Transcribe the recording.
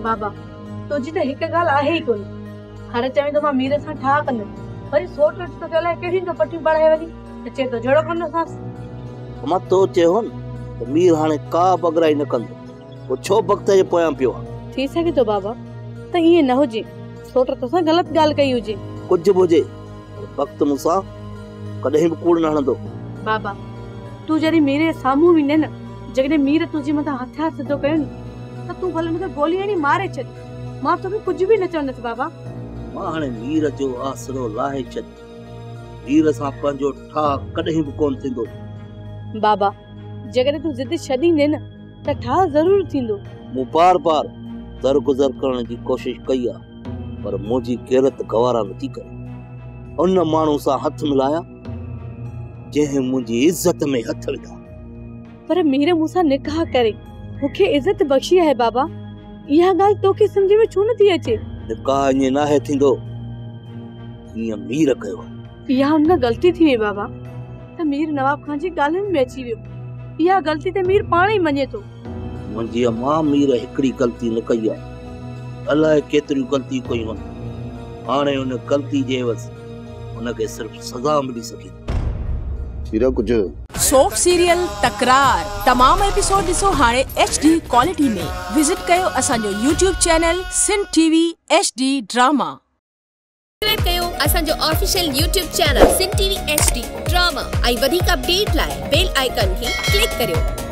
بابا تنهنجي ته هڪ ڳالهه آهي ئي ڪونه. هاڻي چوين ٿو مان مير سان ٺاهه ڪندس، وري سوٽ وٽ توکي الائي ڪهڙيون ٿو پٽيون پڙهائي وڃي ته چئي ٿو جهيڙو ڪندوسانس. امان تو چيو هو نه ته مير هاڻي ڪا به اڳرائي نه ڪندو، پوء ڇو بخت جي پويان پيو آ؟ ٿي سگهي ٿو بابا ته ائين نه هجي، سوٽ توسان غلط ڳالهه ڪئي هجي. ڪجهه به هجي پر بخت مون سان ڪڏهن به ڪوڙ نه هڻندو. بابا تون جڏهن مير جي سامهون ويندين نه، جيڪڏهن مير تنهنجي مٿان هٿيار سڌو ڪيو نه ته تون ڀل ان کي گولي هڻي ماري ڇڏ، مان توکي ڪجهه به نه چوندس بابا. مان هاڻي مير جو آسرو لاهي ڇڏ، مير سان پنهنجو ٺاهه ڪڏهن به ڪونه ٿيندو. بابا جيڪڏهن تون ضد ڇڏيندين نه ته ٺاهه ضرور ٿيندو. مون بار بار درگذر ڪرڻ جي ڪوشش ڪئي آ پر منهنجي غيرت گوارا نٿي ڪري. ان ماڻهو سان هٿ ملايان جنهن منهنجي عزت ۾ هٿ وڌا. پر مير مون سان نڪاح ڪري مون کي عزت بخشي آهي بابا، اها ڳالهه توکي سمجهه ۾ ڇو نٿي اچي؟ نڪاح ائين ناهي ٿيندو جيئن مير ڪيو آهي. اها هن کان غلطي ٿي وئي بابا ته مير نواب خان جي ڳالهين ۾ اچي ويو. اها غلطي ته مير پاڻ ئي مڃي ٿو. منهنجي امان مير هڪڙي غلطي نه ڪئي آهي، الائي ڪيتريون غلطيون ڪيون هن. هاڻي ان غلطي جي عيوض هن کي صرف سزا ملي سگهي ٿي. سيرا ڪجهه. سوپ سيريل تڪرار تمام ايپيسوڊ ڏسو هاڻي ايڇ ڊي ڪوالٽي ۾ وزٽ ڪيو اسان جو YouTube channel Sindh T V H D drama. Subscribe ڪيو اسان جو official YouTube channel Sindh T V H D drama ۽ وڌيڪ اپڊيٽ لاء بيل آئيڪان کي ڪلڪ ڪريو.